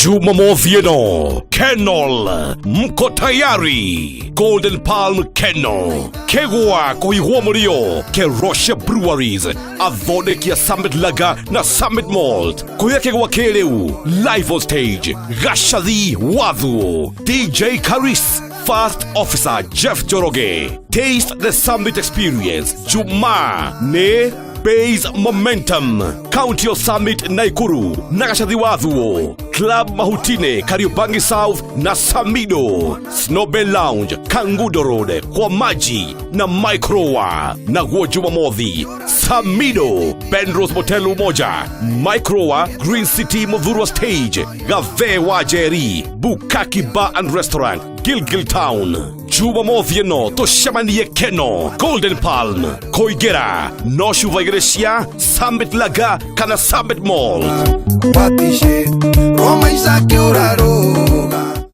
Jumamosi ĩno Kenol, mko tayari? Golden Palm Kenol kegwa kũhihwo mũrio Kerosha Breweries, athondekia Summit Lager na Summit Malt. Kũhia kĩgwa kĩrĩu live on stage Gacathi Wathu, DJ Karis, First Officer Jeff Joroge. Taste the Summit Experience. Jumaa nĩ Base Momentum, County of Summit Naikuru na Gacathi Wathuo, Club Mahutine Kariobangi South na Samido, Snowbell Lounge Kangudo Road kwa maji na Microwa. Naguo Jumamothi Samido, Benrose Motel Umoja, Microwa Green City Muthurwa Stage, Gathe wa Jerry, Bukaki Bar and Restaurant Gilgil Town. Jumamothi ĩno tũcemanie Keno Golden Palm kũingĩra no cuba igĩrĩ cia Summit Lager kana Summit Malt. Wapi.